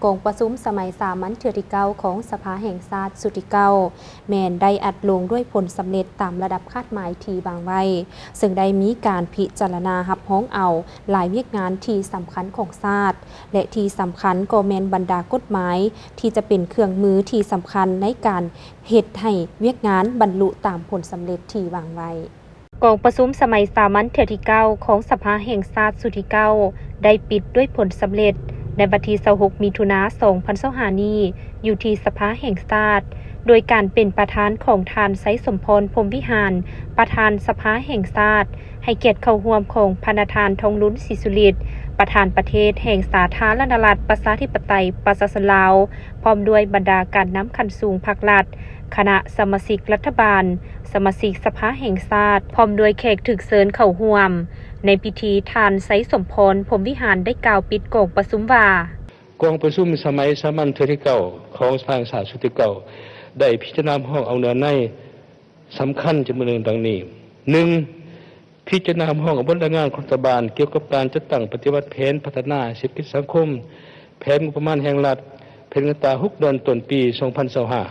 ກອງປະຊຸມສະໄໝສາມັນເທື່ອທີເກົ້າຂອງສະພາແຫ່ງຊາດຊຸດທີເກົ້າ ແມ່ນໄດ້ອັດລົງດ້ວຍຜົນສຳເລັດຕາມລະດັບຄາດໝາຍທີ່ວາງໄວ້, ເຊິ່ງໄດ້ມີການພິຈາລະນາຮັບຮອງເອົາຫຼາຍວຽກງານທີ່ສຳຄັນຂອງຊາດ ແລະ ທີ່ສຳຄັນກໍແມ່ນບັນດາກົດໝາຍທີ່ຈະເປັນເຄື່ອງມືທີ່ສຳຄັນໃນການເຮັດໃຫ້ວຽກງານບັນລຸຕາມຜົນສຳເລັດທີ່ວາງໄວ້. ກອງປະຊຸມສະໄໝສາມັນເທື່ອທີເກົ້າຂອງສະພາແຫ່ງຊາດຊຸດທີເກົ້າ ໄດ້ປິດດ້ວຍຜົນສຳເລັດໃນວັນທີຊາວຫົກ ມິຖຸນາ ສອງພັນຊາວຫ້ານີ້ ຢູ່ທີ່ສະພາແຫ່ງຊາດ ໂດຍການເປັນປະທານຂອງທ່ານ ໄຊສົມພອນ ພົມວິຫານ ປະທານສະພາແຫ່ງຊາດ, ໃຫ້ກຽດເຂົ້າຮ່ວມຂອງພະນະທ່ານ ທອງລຸນ ສີສຸລິດ ປະທານປະເທດແຫ່ງສາທາລະນະລັດ ປະຊາທິປະໄຕ ປະຊາຊົນລາວ, ພ້ອມດ້ວຍບັນດາການນຳຂັ້ນສູງພັກລັດ, ຄະນະສະມາຊິກລັດຖະບານ, ສະມາຊິກສະພາແຫ່ງຊາດ, ພ້ອມດ້ວຍແຂກຖືກເຊີນເຂົ້າຮ່ວມ. ໃນພິທີ, ທ່ານ ໄຊສົມພອນ ພົມວິຫານ ໄດ້ກ່າວປິດກອງປະຊຸມວ່າ: ກອງປະຊຸມສະໄໝສາມັນເທື່ອທີເກົ້າຂອງສະພາແຫ່ງຊາດຊຸດທີເກົ້າ ໄດ້ພິຈາລະນາຮັບຮອງເອົາເນື້ອໃນສຳຄັນຈຳນວນໜຶ່ງດັ່ງນີ້: ໜຶ່ງ, ພິຈາລະນາຮັບຮອງເອົາບົດລາຍງານຂອງລັດຖະບານກ່ຽວກັບການຈັດຕັ້ງປະຕິບັດແຜນພັດທະນາເສດຖະກິດສັງຄົມ, ແຜນງົບປະມານແຫ່ງລັດ, ແຜນເງິນຕາຫົກເດືອນຕົ້ນປີສອງພັນຊາວຫ້າ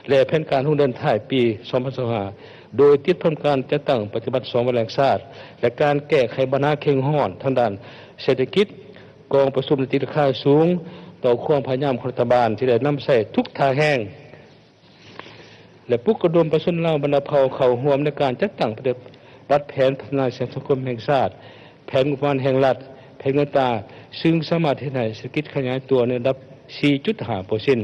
ແລະ ແຜນການຫົກເດືອນທ້າຍປີສອງພັນຊາວຫ້າ ໂດຍຕິດພັນການຈັດຕັ້ງປະຕິບັດສອງວາລະແຫ່ງຊາດ ແລະ ການແກ້ໄຂບັນຫາເຄັ່ງຮ້ອນທາງດ້ານເສດຖະກິດ. ກອງປະຊຸມໄດ້ຕີລາຄາສູງຕໍ່ຄວາມພະຍາຍາມຂອງລັດຖະບານທີ່ໄດ້ນຳໃຊ້ທຸກທ່າແຮງ ແລະ ປຸກລະດົມປະຊາຊົນລາວບັນດາເຜົ່າເຂົ້າຮ່ວມໃນການຈັດຕັ້ງປະຕິບັດແຜນພັດທະນາສັງຄົມແຫ່ງຊາດ, ແຜນງົບປະມານແຫ່ງລັດ, ແຜນເງິນຕາ, ຊຶ່ງສາມາດເຮັດໃຫ້ເສດຖະກິດຂະຫຍາຍຕົວໃນລະດັບສີ່ຈຸດຫ້າເປີເຊັນ.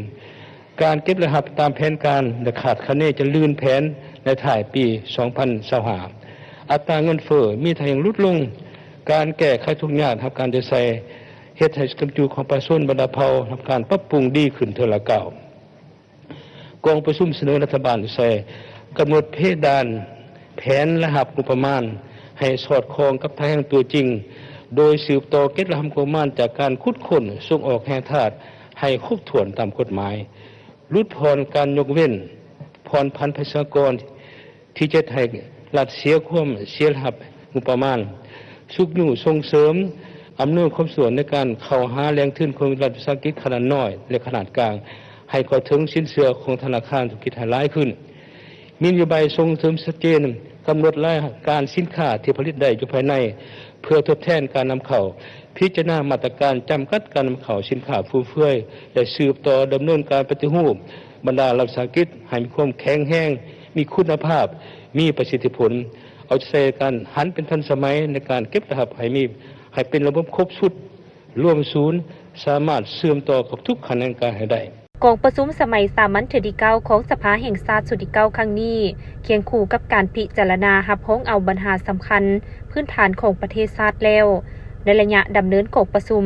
ການເກັບລາຍຮັບຕາມແຜນການ ແລະ ຄາດຄະເນຈະລື່ນແຜນໃນທ້າຍປີສອງພັນຊາວຫ້າ. ອັດຕາເງິນເຟີ້ມີທ່າແຮງຫຼຸດລົງ. ການແກ້ໄຂທຸກຍາກຮັບການໃຈໃສ່ ເຮັດໃຫ້ກຳຈຸຂອງປະຊາຊົນບັນດາເຜົ່າຮັບການປັບປຸງດີຂຶ້ນເທື່ອລະກ້າວ. ກອງປະຊຸມສະເໜີລັດຖະບານໃສ່ກຳນົດເພດານແຜນລາຍຮັບງົບປະມານໃຫ້ສອດຄ່ອງກັບທ່າແຮງຕົວຈິງ, ໂດຍສືບຕໍ່ເກັບລາຍຮັບງົບປະມານຈາກການຂຸດຄົ້ນ, ສົ່ງອອກແຮ່ທາດໃຫ້ຄົບຖ້ວນຕາມກົດໝາຍ, ຫຼຸດຜ່ອນການຍົກເວັ້ນຜ່ອນຜັນພາສີອາກອນ ທີ່ຈະເຮັດໃຫ້ລັດເສຍຄວາມເສຍລາຍຮັບງົບປະມານ, ຊຸກຍູ້ສົ່ງເສີມ, ອຳນວຍຄວາມສະດວກໃນການເຂົ້າຫາແຫຼ່ງທຶນຂອງລັດວິສາຫະກິດຂະໜາດນ້ອຍ ແລະ ຂະໜາດກາງ ໃຫ້ເຂົ້າເຖິງສິນເຊື່ອຂອງທະນາຄານທຸລະກິດໃຫ້ຫຼາຍຂຶ້ນ. ມີນະໂຍບາຍສົ່ງເສີມຊັດເຈນ, ກຳນົດລາຍການສິນຄ້າທີ່ຜະລິດໄດ້ຢູ່ພາຍໃນ ເພື່ອທົດແທນການນຳເຂົ້າ, ພິຈາລະນາມາດຕະການຈຳກັດການນຳເຂົ້າສິນຄ້າຟຸມເຟືອຍ ແລະ ສືບຕໍ່ດຳເນີນການປະຕິຮູບບັນດາລັດວິສາຫະກິດໃຫ້ມີຄວາມແຂງແຮງ, ມີຄຸນນະພາບ, ມີປະສິດທິຜົນ, ເອົາໃຈໃສ່ການຫັນເປັນທັນສະໄໝໃນການເກັບລາຍຮັບໃຫ້ມີ, ໃຫ້ເປັນລະບົບຄົບຊຸດ, ລວມສູນ, ສາມາດເຊື່ອມຕໍ່ກັບທຸກຂະແໜງການໃຫ້ໄດ້. ກອງປະຊຸມສະໄໝສາມັນເທື່ອທີເກົ້າຂອງສະພາແຫ່ງຊາດຊຸດທີເກົ້າຄັ້ງນີ້ ຄຽງຄູ່ກັບການພິຈາລະນາຮັບຮອງເອົາບັນຫາສຳຄັນພື້ນຖານຂອງປະເທດຊາດແລ້ວ, ໃນໄລຍະດຳເນີນກອງປະຊຸມ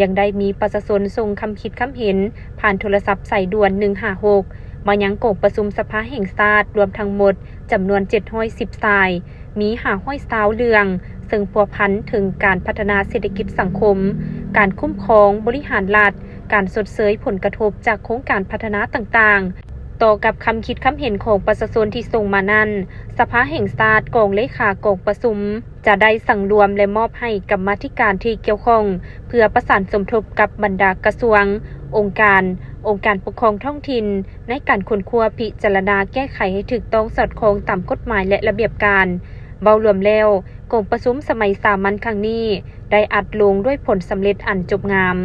ຍັງໄດ້ມີປະຊາຊົນສົ່ງຄຳຄິດຄຳເຫັນຜ່ານໂທລະສັບສາຍດ່ວນໜຶ່ງຫ້າຫົກ ມາຍັງກອງປະຊຸມສະພາແຫ່ງຊາດລວມທັງໝົດຈຳນວນເຈັດຮ້ອຍສິບສາຍ, ມີຫ້າຮ້ອຍຊາວເລື່ອງ, ເຊິ່ງພົວພັນເຖິງການພັດທະນາເສດຖະກິດສັງຄົມ, ການຄຸ້ມຄອງບໍລິຫານລັດ, ການຊົດເຊີຍຜົນກະທົບຈາກໂຄງການພັດທະນາຕ່າງໆ. ຕໍ່ກັບຄຳຄິດຄຳເຫັນຂອງປະຊາຊົນທີ່ສົ່ງມານັ້ນ, ສະພາແຫ່ງຊາດ ກອງເລຂາກອງປະຊຸມ ຈະໄດ້ສັງລວມ ແລະ ມອບໃຫ້ກຳມາທິການທີ່ກ່ຽວຂ້ອງ ເພື່ອປະສານສົມທົບກັບບັນດາກະຊວງ, ອົງການ, ອົງການປົກຄອງທ້ອງຖິ່ນ ໃນການຄົ້ນຄວ້າ, ພິຈາລະນາ, ແກ້ໄຂໃຫ້ຖືກຕ້ອງສອດຄ່ອງຕາມກົດໝາຍ ແລະ ລະບຽບການ. ເວົ້າລວມແລ້ວ, ກອງປະຊຸມສະໄໝສາມັນຄັ້ງນີ້ ໄດ້ອັດລົງດ້ວຍຜົນສຳເລັດອັນຈົບງາມ.